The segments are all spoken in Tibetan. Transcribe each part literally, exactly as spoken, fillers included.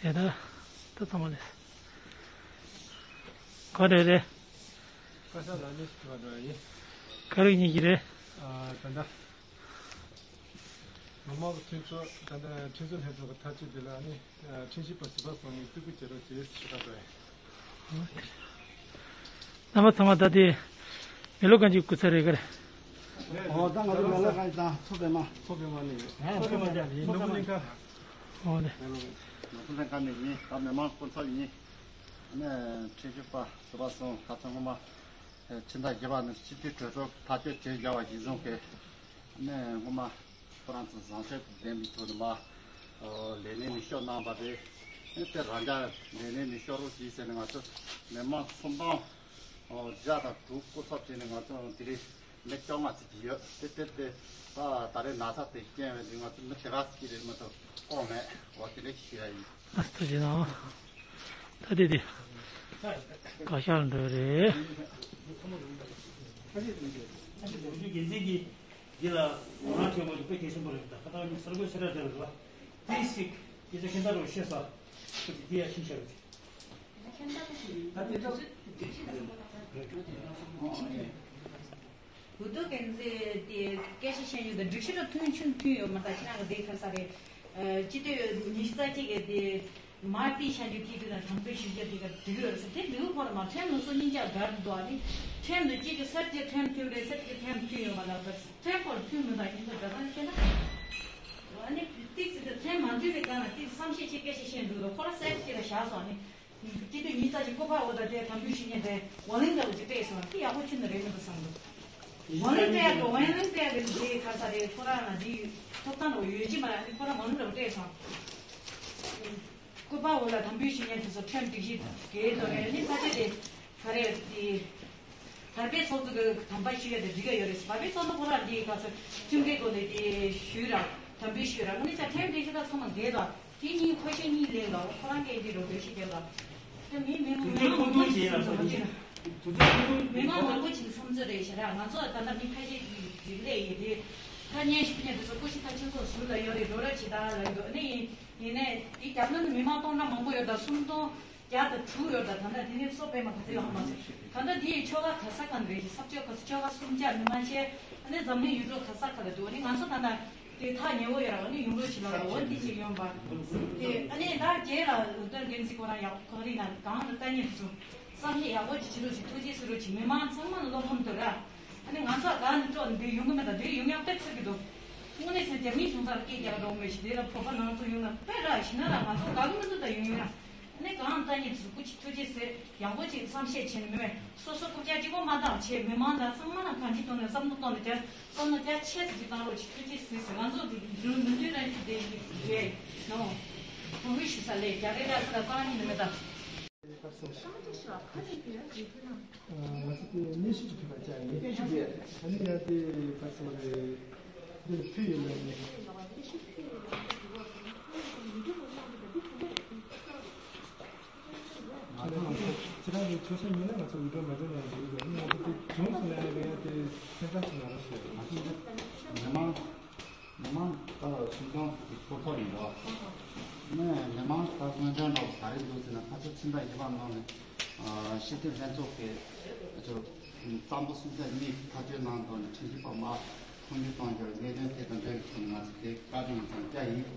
དེ་ལྟར་ད་ཚང་མ་ལས། ག་རེ་རེད། བཀའ་ཤག་ལ་གནས་ཚུལ་ཞུ་བ་འགྲོ་ཡ་ཡིན། ག་རེ་གཉིས་ཀྱི་རེད། ཨ། ད་ལྟ་མི་མང་གི་མཐུན་ཚོགས། ད་ལྟ་ཁྲིམས་བཟོ་ལྷན་ཚོགས་ཀྱི་ཐག་གཅོད་དེ་ལ་ནི། ཨ། ཁྲིམས་ཞིབ་པ་ཟུར་པ་སོགས་ནས་བརྩི་བཀུར་བྱེད་རོགས་ཞེས་ཞུ་བ་འགྲོ་ཡ་ཡིན། རྣམ་པ་ཚང་མ་ད་ལྟའི་མེ་ལོང་གང་ཅིའི་སྐུ་ཚབ་རེད་ག་རེ། ཨོ། ད་ང་ཚོ་མེ་ལོང་གང་ཅི་དང་མཚོ་པདྨ། མཚོ་པདྨ་ནས་ཡོད། མཚོ་པདྨ་ནས་ཡིན། ནོར་བུ་གླིང་ཁ། ཨོ་ལེ། མེ་ལོང་ནོར་བུ་གླིང་ཁ་ནས་ཡིན། ད་མི་མང་སྐུ་ཚབ་ཡིན། ཨ་ནི་ཁྲིམས་ཞིབ་པ་ཟུར་པ་སོགས་ཁ་ཚང་སྔོན་མ་ཕྱི་ཟླ་བཞི་པ་ནས་སྤྱི་འཐུས་གྲོས་ཚོགས་ཐག་གཅོད་བྱས་བཞག་པ་གཞིར་བཟུང་གིས། ཨ་ནི་སྔོན་མ་ཁོ་རང་ཚོ་བཟང་སྤྱོད་ལྡན་པའི་ཐོག་ནས་མར་ལས་གནས་ནས་བསྐྱོན་གནང་བ་རེད། ཨ་ནི་དེ་རང་འཇགས་ལས་གནས་ནས་བསྐྱོན་རོགས་གྱིས་ཟེར་ནས་ང་ཚོ་མི་མང་སུམ་སྟོང་བརྒྱ་དང་དྲུག་སྐུ་ཚབ་བྱས་ནས་ང་ཚོ་དེ་རིང་མི་བཅོ་ལྔ་ཙམ་ཅིག་ཡོད། དེ་དེ་དེ་ད་ད་རེས་ན་ཚ་དེ་རྐྱེན་བས་ང་ཚོ་མི་དེ་ག་ཙམ་ཅིག་རེད་མ་གཏོགས་བསྐོངས་མེད། འོ་དེ་འདྲ་ཞུ་ཡ་ཡིན། ཨ། ཐུགས་རྗེ་གནང་། ད་དེ་དེ་བཀའ་ཤག་འགྲོ་རེད། འགན་འཛིན་གྱིས་འདི་ལ་ང་རང་ཐོས་མ་བྱུང་། དཔེ་གལ་ཆེན་པོ་རེད། ད་ཁ་ཐག་ཉིད་གསར་འགོད་གསལ་བསྒྲགས་དེ་རེད་པ། Please speak. དེ་ཚོ་ཁྱེད་ཚོ་རོགས་ཤོད་ས། ཁྱོད་ཀྱིས་དེ་ཡ་ཤིང་བཤད་རོགས་བྱེད། འུ་ཐུག་འགན་འཛིན་དེ་སྐད་ཆ་བཤད་ཡོད་ད། སྒྲིག་གཞི་དང་མཐུན་ཆུང་མཐུན་ཡོད་མ་ད་ཁྱེད་རང་གི་དེ་ག་རེ་ཟེར་རེད། ཨ། སྤྱི་འཐུས་ཉི་ཤུ་རྩ་གཅིག་གི་དེ་མར་ཏི་ཤན་ཇུ་ཏི་དུ་ན་དམ་འབུལ་ཞུ་རྒྱུ་དེ་ག་འགྲིག་ཡོད་རེད་ཟེར། དེ་འགྲིག་ཁོ་ར་མ་ཁྲིམས་ལ་སོ་གཉིས་ཀྱག་གར་འདུག་ཨ་ནི་ཁྲིམས་དུ་གཅིག་གི་སར་གྱི་ཁྲིམས་མཐུན་རེད། སར་གྱི་ཁྲིམས་མཐུན་ཡོད་མ་ད་ག་རེ་ཁྲིམས་ཁོ་ར་མཐུན་མི་ད་ཡིན་ད་ག་ད་ཤེས་ན། ཨ་ནི་ཏིག་ཙི་དེ་ཁྲིམས་མ་མཐུན་པའི་སྒང་ལ་ཏིག་བསམ་ཤེས་ཆེ་སྐད་ཆ་བཤད་འདུག་ད་ཁོ་ར་སར་གྱི་ལ་བཞག་སོང་ཨ་ནི། སྤྱི་འཐུས་ཉིས་རྩ་གཅིག་སྐུ་པར་འོག་ད་དེ་དམ་འབུལ་ཞུ་མཁན་དེ་ཝ་ལིང་འདྲ་བོ་ཅིག་སྤྲད་སོང་། དེ་ཡག་པོ་ཁྱོན་ནས་རེད་མི་འདུག་བསམ་འདུག་ཝ་ལིང་སྤྲད་འགྲོ། ཝ་ལིང་སྤྲད་རེད་དེ་ག་རེ་ཟེར་རེད། ཁོ་རང་ལ་དེ་ཐོབ་ཐང་འདྲ་བོ་ཡོད་ཀྱི་མ་རེད། ཁོ་རང་ཝ་ལིང་འདྲ་བོ་སྤྲད་སོང་། སྐུ་པར་འོག་ལ་དམ་འབུལ་ཞུ་མཁན་དེ་ཚོ་ཁྲིམས་སྒྲིག་གཞི་འགལ་འགྲོ་རེད། ནི་ས་ཆ་དེ་ག་རེ་དེ། བར་པའི་ཚོགས་གཙོ་གི་དམ་པ་ཞུ་ཡ་དེ་འགྲིག་ག་ཡོད་རེད། བར་པའི་ཚོགས་གཙོ་ཁོ་རང་འདི་ག་ཚོད་ཁྲིམས་འགལ་སྒོ་ནས་དེ་ཞུས་ར་དམ་འབུལ་ཞུས་ར། ཨ་ནི་ཅག་ཁྲིམས་འགལ་ཞུ་ད་ཚང་མ་འགལ་ད། དེ་གཉིས་ཁོ་ཤེས་གཉིས་ལེན་ལ་ཁོ་རང་སྐད་འདི་རོ་འདོད་ཤེས་རྒྱབ་ལ། དེ་མི་མི་དུས་ཚོད་ཁོང་ཁྲོ་བྱེད་ཡ་ལ་སོགས་ཀྱི། དུས་ཚོད་ཁོང་ཁྲོ་མི་མང་མང་པོ་ཅིག་འཚམས་འཚོལ་རེད་ཤག་ར། ང་ཚོ་ད་ལྟ་མི་ཁ་ཤས་ཀྱིས་རིག་ལས་ཡིན་དེ། ཁ་ཉན་ཞུ་མཁན་དེ་ཚོ་སྐུ་ཞིག་ཁ་ཆེ་ཚོགས་ཟུར་ལ་ཡོད་རེད། འགྲོ་ར་ཇི་ལྟར་ལ་ཡོད་ནི་ཡིན། ཡིན་ནའི་དེ་རྒྱབ་ལོགས་ནས་མི་མང་སྟོང་ཕྲག་མང་པོ་ཡོད་ད། སུམ་སྟོང་བརྒྱ་དང་དྲུག་ཡོད་ད། ད་ལྟ་དེ་ནས་གསོ་སྤེལ་མ་ག་ཚོད་ཡོད་ཧ་མ་སོང་། ད་ལྟ་དེ་ཡི་ཆོལ་ཁ་ག་ས་ག་ནས་རེད་ཤག་ས་ཕྱོགས་ག་ས། ཆོལ་ཁ་སུམ་བརྒྱ། མི་མང་ཆེ་ཨ་ནི་འཛམ་གླིང་ཡུལ་གྲུ་ག་ས་ག་ལ་འདུག་ཨ་ནི་ང་ཚོ་ད་ལྟ་དེ་ཐག་ཉེ་བོ་ཡོད་ར། ཨ་ནི་ཡོང་རོགས་བྱེད་ལ་འོ་དེ་ཅིག་ཡོང་པ་དེ། ཨ་ནི་ད་རྗེས་ལ་འུ་ཐུག་འགན་འཛིན་ཁོ་རང་ཡག་གང་རིགས་ན་གང་ལ་ལྟ་ཉན་དུ་བསམ་ཤེས་ཡག་པོ་ཅིག་བྱེད་རོགས་ཅིག་ཐུགས་རྗེ་གཟིགས་རོགས་ཅིག་མི་མང་ཚང་མ་ལ་བློ་ཕམ་འདུག་ར། ཨ་ནི་ང་ཚོ་ག་ནས་སྤྲོ་འདི་ཡོང་གི་མེད་ད། འདི་ཡོང་ཡག་དཔེ་ཚར་གི་འདུག་དངོས་གནས་ཟེར་རྒྱ་མིའི་གཞུང་ཚབ་ལ་སྐད་རྒྱག་རོགས་མེད་ཞིག་དེ་ལ་བོད་པ་ནང་དུ་ཡོང་ན་དཔེ་ར་ཞིག་ན་ར་ང་ཚོ་དགའ་གི་མི་འདུག་ད་ཡོང་ཡ། ཨ་ནི་གང་ལྟ་ཉིད་དུ་སྐུ་མཁྱེན་ཐུགས་རྗེ་ཟེར་ཡག་པོ་ཅིག་བསམ་ཤེས་བྱས་ནས་མི་བས་སོ་སོ་རྐུབ་བཀྱག་གཅིག་པོ་མ་བཏང་བྱས་མི་མང་དང་ཚང་མ་ལ་གང་ཅི་ཐོག་ནས་བསམ་བློ་གཏོང་ནས་བསམ་བློ་རྒྱ་ཆེ་ཙམ་ཅིག་བཏང་རོགས་ཅིག་ཐུགས་རྗེ་ཟེར་ཟེར། ང་ཚོ་དེ་རུ་མི་འདུས་རང་གི་དེ་ཡིན་རེད་ནོ། གོང་བུ་ཞུ་ས་ལས་རྒྱ་རེ་ར་ས་ལ་རྩ་བ་ཉིད་ནས་མེད་ད། ང་ཚོ་དེ་ཚོ་ཚོ་ས་ཉིད་ནས་ང་ཚོ་འུར་སྒྲོལ་མ་འདྲ་ནས་འདུག་ཡོད་ནོ། ང་ཚོ་དེ་སྙན་ཞུ་ཅིག་ཕུལ་བ་བཅར་ཡིན། སྙན་ཞུ་ཕུལ་ཡ་རེད། ཨ་ནི་ཡ་དེ་ག་ཚོད་རེད། འདི་ལ་ཕུལ་ཡོད་ལ་ནི། ང་ཚོ་ཁྱེད་རང་གི་ཆོག་ཤེས་མེད་ན་ང་ཚོ་འུར་སྒྲོལ་མ་འདྲ་ནས་འདུག་ཡོད་ནི། ང་ཚོ་དེ་བྱུང་སོང་ན་ཡ་དེ་ཡ་དེ་སེམས་ཁྲལ་ཞིག་མ་རེད་ཞེས། ང་ཚོ་འདི་མི་མང་། མི་མང་ད་སུམ་སྟོང་གི་ཚོགས་ཐོག་ཡིན་འགྲོ། ནས་མི་མང་ད་སྔོན་འགྲོ་འདྲ་བོ་ག་རེ་འདུག་ཟེར་ན། ཁ་ཚ་ཕྱི་ཟླ་བཞི་པ་ནང་ནས་སྤྱི་འཐུས་ལྷན་ཚོགས་ཀྱི་ཨ་ཅོ་གཙང་པོ་སུམ་ཆ་གཉིས་ཐག་གཅོད་གནང་དོན་ནི་ཁྲིམས་ཞིབ་པ་མ་འཕོ་འགྱུར་གཏོང་རྒྱུར་གནད་དོན་དེ་དང་འབྲེལ་བའི་ཐོག་ནས་ང་ཚོ་དེ་བཀའ་དྲིན་ཙམ་བསྐྱལ་ཡིན།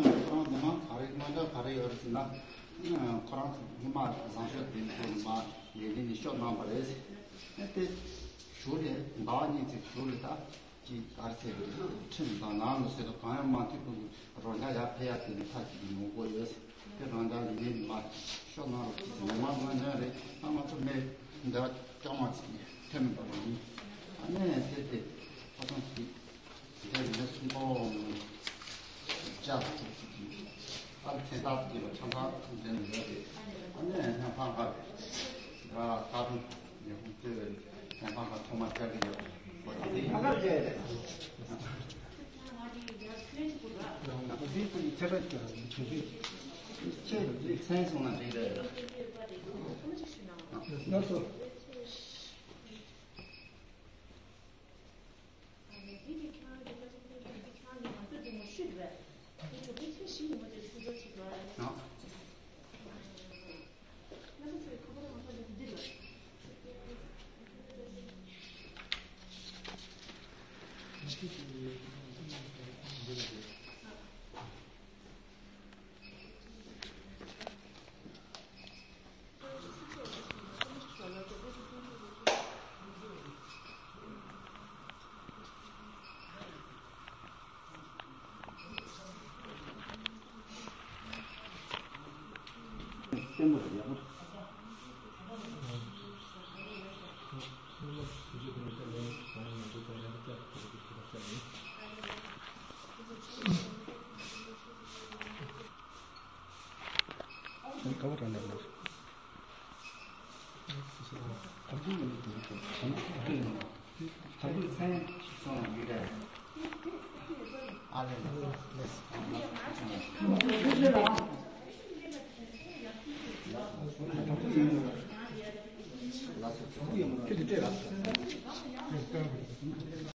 ནས་ཁོ་རང་མི་མང་ག་རེ་སྔོན་འགྲོ་ག་རེ་ཡོད་རེད་ཟེར་ན། ཁོ་རང་ཚོ་སྔོན་མ་བཟང་སྤྱོད་ལྡན་ཐོག་ནས་མ་ལས་ནས་ནས་ཤོག་གནང་བ་རེད། དེ་ཞུ་རེད། ཟླ་བ་གཉིས་ཚེ་ཞུ་རེད་ད། ཅིག་ག་རེ་ཟེར་དགོས་རེད། ཁྲིམས་དང་ནང་ལ་ཟེར་དུས་གང་ཡང་མ་མཐུན་པའི་རོ་ཉག་ཡར་ཕེབས་ཡ་དེ་ནི་ཐག་གཅིག་གི་ངོ་རྒོལ་ཡོད། དེ་རང་ཅག་ལ་ངས་མ་ཤོག་གནང་རོགས་གྱིས་ཟེར་ནས་མ་མ་ཉན་རེད། ད་ང་ཚོ་མི་འདི་བ་སྐྱོང་བ་ཅིག་ཐེབས་མི་འདུག་བ་ཡིན། ཨ་ནས་དེ་དེ་ཁ་སང་ཅིག་དེ་མི་སུམ་སྟོང་བརྒྱ་དང་ཅིག་ཨ་ཚན་ཐག་དེ་ལ་ཆང་ཐག་འདྲེན་ནས་ཡོད་རེད། ཨ་ནས་ཧན་ཕང་ཁ་རེད། ད་ད་དུང་ཉི་ཧོང་ལྟོས་རེད། ཧན་ཕང་ཁ་ཐོག་མ་བཅར་གི་ཡོད་རེད། ཨ་ཁ་རྒྱལ་རེད། ང་འདི་ཚོ་ཡི་ཚེ་རབས་ཀྱི་རང་བཞིན་ཆུང་ཆུང་ཁྱེད་ཚན་སོང་ན་འགྲིག་རེད། ལགས་སོ། ཁྱེད་ཀྱིས་སྤྲད་ལ།